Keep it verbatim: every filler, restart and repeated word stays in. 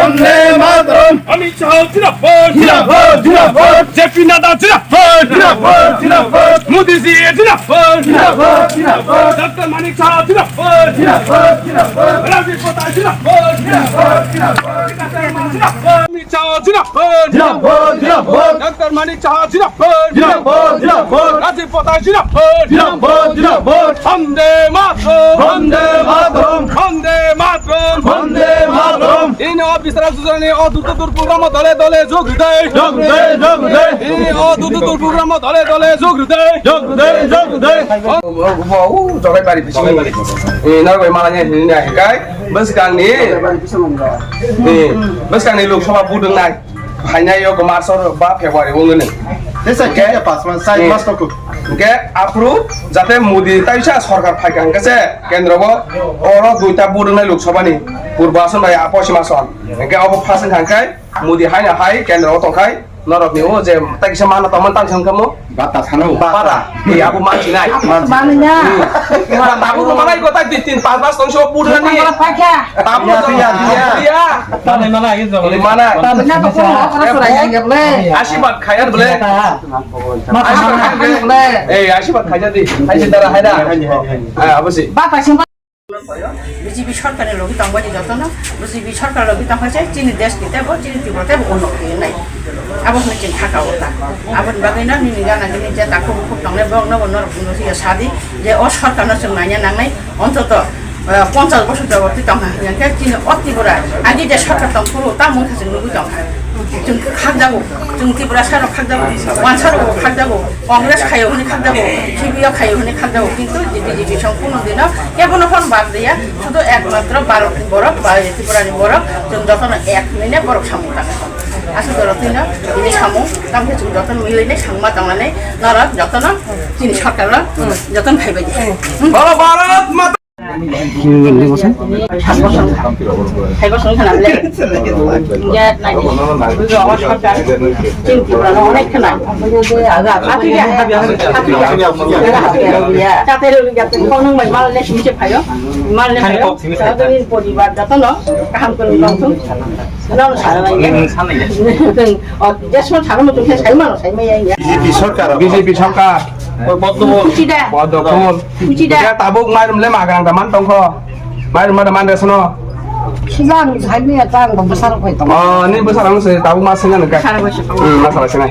Vande Mataram. Amit Shah zindabad. Zindabad, zindabad. J P Nadda zindabad. Zindabad, zindabad. Modi ji zindabad. Zindabad, zindabad. Doctor Manik Saha zindabad. Zindabad, zindabad. Rajiv Patta zindabad. Zindabad, zindabad. Amit Shah zindabad. Zindabad, zindabad. Doctor Manik Saha zindabad. Zindabad, zindabad. Rajiv Patta zindabad. Zindabad, zindabad. Vande Mataram. Vande Mataram. Vande Mataram. Vande Mataram. Ini o Bisram Sujani o dutu tur program dole dole jog dai. Jog dai, jog dai. Ini o dutu tur program dole dole jog dai. Jog dai, jog dai. Bo, bo, bo, o Jogaibari bisingo. Eh, Narbai malanya hini na hikai. Bwskangni. Eh, bwskangni Lok Sabha vote wngnai. Phainai o March o ba February o wngnai. Tesa khe pas mas, sai mas toko. Hingke aphuru jate Modi taisa sorkar phaikha hingke se kendro o oro duita vote wngnai Lok Sabha ni purbo ason bai a pochim ason. Hingke abo first wngkha hingke Modi haino hai kendro o tongkhai norok ni o je tai kisa mana tongmani tang sangkha mo. Bata sano. Bata. Ni abo mansinai. Mansinai. Tabuk rwmanai ko tai tin, tin, pas, pas tong so pudra ni. Tabuk. Iya, iya, iya. Iya. Mana, mana, ini mana. Asibad khayar bole. Asibad khayar bole. Eh, asibad khayar di. Hai sendara hai da. Ah, apa sih? Bata sing B J P sorkar ni logi tong bai jotono, B J P sorkar logi tong bai chini desh ni tebo, chini Tripura tebo unnoti nai. Abo hwnwi chwng thaka o ta. Aboni bagwi no nini gana gini je takhuk bukhuk tongnai borok no bo norok no hiya sadi je o sorkar no chwng nanya nangnai ontoto, eh, ponchas bosor jabo twi tongkha hwnkhe chini o Tripura agi je sorkar tong phuru ta mungkha chwng nugwi tongkha. Chwng khakjago, chwng Tripura sarok khakjago, wansa rok khakjago, Congress khayo hwnwi khakjago, C P I o khayo hwnwi khakjago, kintu B J P song kuno dino kebono phone bad riya, sudu ekmatro Bharat ni borok ba Tripura ni borok chwng jotono ek hwnwi ne borok samung tangkha. Aswk doro twino bini samung, tamkhe chwng jotono milwi ne sangma tongnani norok jotono chini sorkar no jotono phaibai di. Baba Bharat Mata. Hai bosong khana le. Ya, nai. Bujo, o sorkar. Chini Tripura no onek khana. Chate rwgwi jate kok nang bai mal le simi se phaio. Mal le phaio. Jotono poribar jotono kaham kwrwng tongthung. Nono sana bai. O, jesmo sana mo tungkhe sai mano, sai maya ya. B J P sorkar. B J P sorkar. Oi, Poddo Mol. Kuchida. Poddo Mol. Kuchida. Ya, tabuk mairum le magrang da man tongkho. Mairum ma da man resno. Sijang sai maya tang bo bwsarok bai tong. Oh, ni bwsarok se tabuk ma singa nang ka. Sara bai se tong. Hmm, ma sara sinai.